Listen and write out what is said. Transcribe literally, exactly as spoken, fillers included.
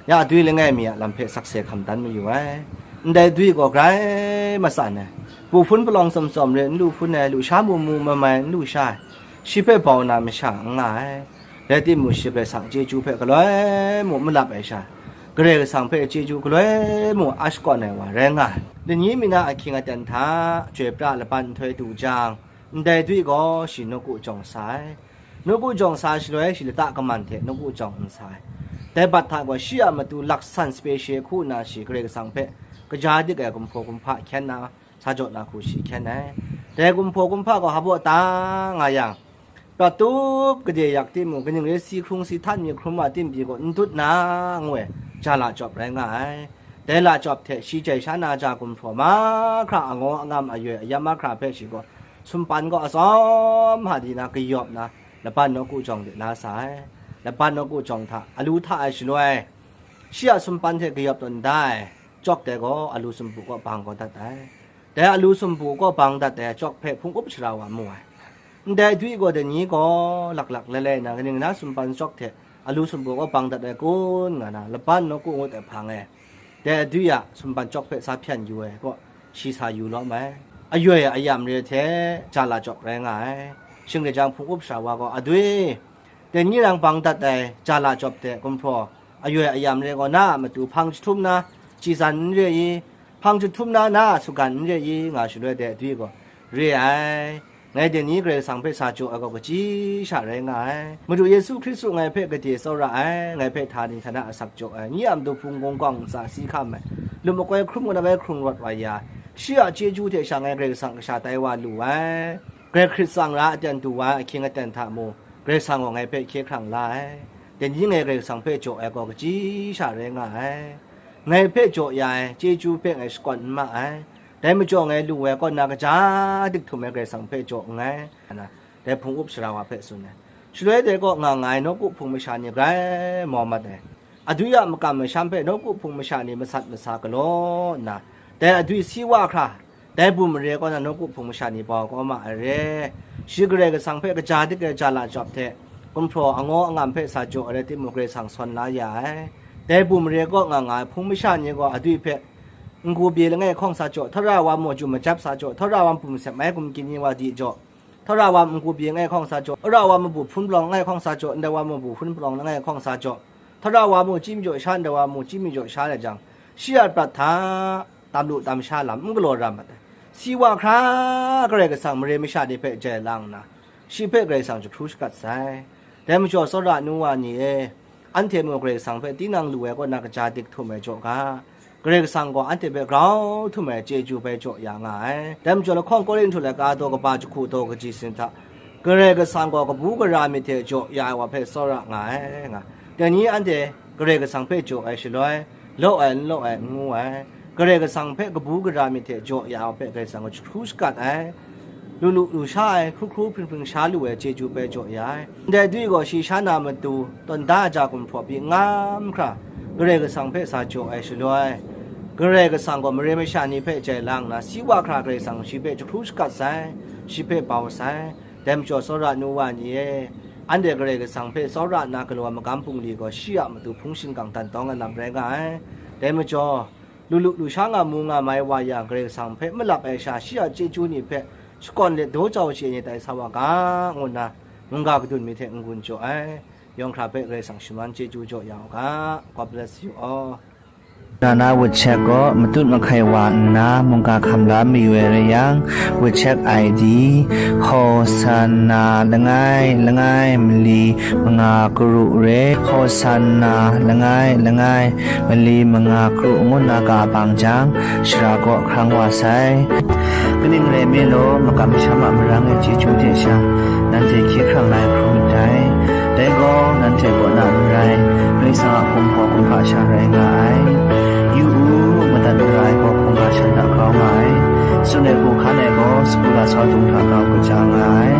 Ya dwi langai mi a lam hpe sakse hkam dan mayu ai. Ndai dwi gaw grai matsan ai. Pu hpun palawng tsawm tsawm re n lu hpun ai, lusha mu mu mamai n lu sha ai. Shi hpe bau na masha n nga ai. Rai timung, shi Karai Kasang chyeju hpe galoi mung malap ai sha, Karai Kasang hpe chyeju galoi mung a shakawn ai wa rai nga ai. Lani mi na ahkying aten hta, chyoi pra laban nhtoi du jang, ndai dwi gaw shi nawku jawng sa ai. Nawku jawng sa shaloi, shi lata kaman hte nawku jawng n sa ai. Dai bat hta gaw shi a matu laksan sape she hku nna shi Karai Kasang hpe kaja dik ai gumhpraw gumhpa hkyen na, sa jaw na hku shi hkyen ai. Dai gumhpraw gumhpa gaw hpa baw ta nga yang, prat tup gade yak timung, kaning re si hkrung si htan mi hkrum wa tim pyi gaw n dut na, ngu ai, ja lachyawp rai nga ai. Dai lachyawp hte shi jai sha na ja gumhpraw mahkra, angaw angam, ayoi ayam mahkra hpe shi gaw sumpan gaw atsawm hta di na kayawp na, laban nawku jawng de la sa ai. Laban nawku jawng hta, alu hta ai shaloi, shi a sumpan hte kayawp tawn da ai, cawk dai gaw alu sumpu kaw bang kau dat ai. Dai alu sumpu kaw bang dat ai cawk hpe hpung up sara wa mu ai. Ndai dwi gaw dai ni gaw laklak lai lai na, kaning na sumpan cawk hte alu sumpu kaw bang dat ai kun nga na, laban nawku ngut ai hpang e, dai adwi a sumpan cawk hpe sa hpyan yu ai kaw, shi sa yu lawm ai. Ayoi ayam re hte ja lachyawp rai nga ai. Shing rai jang, hpung up sara wa gaw, adwi, dai ni rang bang dat ai ja lachyawp hte gumhpraw ayoi ayam re gaw, na a matu hpang jahtum na chyi tsan n re i? Hpang jahtum na, na a sugan n re i? Nga shaloi, dai adwi gaw, re ai. Ngai dai ni Karai Kasang hpe sa jaw ai gaw kaji sha rai nga ai. Madu Yesu Hkristu ngai hpe gade tsawra ai, ngai hpe htani htana asak jaw ai, ni a matu hpung gawng gawng ntsa si hkam ai, lum makoi hkrum kau na bai hkrung rawt wa ya, shi a chyeju hte sha ngai Karai Kasang kasha tai wa lu ai. Grai hkrit tsang ra aten du wa ai ahkying aten hta mung, Karai Kasang gaw ngai hpe hkye hkrang la ai. Dai ni ngai Karai Kasang hpe jaw ai gaw kaji sha rai nga ai. Ngai hpe jaw ya ai chyeju hpe ngai shakawn n ma ai. Dai majaw ngai lu ai kaw na kaja dik htum ai Karai Kasang hpe jaw nngai, nga na, dai hpung up sara wa hpe tsun ai. Shaloi dai kaw nga nga ai nawku hpung masha ni grai mau mat ai. Adwi a makam masham hpe nawku hpung masha ni masat masa galaw nna, dai adwi si wa hkra, dai bum mare kaw na nawku hpung masha ni bau kau ma ai re. Shi Karai Kasang hpe kaja dik ai ja lachyawp hte gumhpraw angaw angam hpe sa jaw ai rai timung, Karai Kasang sawn la ya ai. Dai bum mare kaw nga nga ai hpung masha ni gaw adwi hpe n-gu bye langai hkawng sa jaw, htawra wa mung jum majap sa jaw, htawra wa bum sep mai gumkyin ni wa di jaw, htawra wa n-gu bye langai hkawng sa jaw, htawra wa mabu hpun palawng langai hkawng sa jaw, ndai wa mabu hpun palawng langai hkawng sa jaw, htawra wa mung chyi majaw sha, ndai wa mung chyi majaw sha ai jang, shi a prat hta tam lu tam sha lam n galaw ra mat ai. Si wa hkra Karai Kasang mare masha ni hpe jai lang nna, shi hpe Karai Kasang jahkru shakat sai. Dai majaw, tsawra nu wa ni e, anhte mung Karai Kasang hpe tinang lu ai kaw na kaja dik htum ai jaw ga, Karai Kasang gaw anhte hpe grau htum ai chyeju bai jaw ya nga ai. Dai majaw, lahkawng Korinhtu laika daw kaba jahku daw kaji sin hta, Karai Kasang gaw kabu gara myit hte jaw ya ai wa hpe tsawra nga ai, nga. Dai ni anhte Karai Kasang hpe jaw ai shaloi, law ai n law ai n ngu ai. Karai Kasang hpe kabu gara myit hte jaw ya ai hpe Karai Kasang gaw jahkru shakat ai. Lu lu lu sha ai, hkru hkru hpring hpring sha lu ai chyeju bai jaw ya ai. Ndai dwi gaw shi sha na matu tawn da ai ja gumhpraw pyi n ngam hkra, Karai Kasang hpe sa jaw ai shaloi, Karai Kasang gaw mare masha ni hpe jai lang nna, si wa hkra Karai Kasang shi hpe jahkru shakat sai, shi hpe bau sai. Dai majaw, tsawra nu wa ni e, anhte Karai Kasang hpe tsawra nna galaw ai magam bungli gaw shi a matu hpung shingkang dan tawng ai lam rai nga ai. Dai majaw, lu lu lu sha nga mu nga mai wa yang, Karai Kasang hpe malap ai sha, shi a chyeju ni hpe shakawn let daw jau chye ni tai sa wa ga, ngu nna mungga kadun mi hte n-gun jaw ai. Yawng hkra hpe Karai Kasang shaman chyeju jaw ya u ga. God bless you all. Nana WeChat gaw matut mahkai wa nna mungga hkam la mayu ai rai yang, WeChat I D, Hosanna langai langai mali manga karu re, Hosanna langai langai mali manga karu ngu nna ka bang jang, shara kaw hkrang wa sai. Kaning rai nme law, makam masham a marang e chyeju hte sha, nanhte hkye hkrang la ai hkrum ndai. Dai gaw, nanhte kaw na n rai, Karai Kasang a gumhpraw gumhpa sha rai nga ai. Yu u, madat mara ai gaw hkungga shan hta grau nga ai. Tsun ai hku hkan ai gaw, sagu lasau dung hta grau kaja nga ai.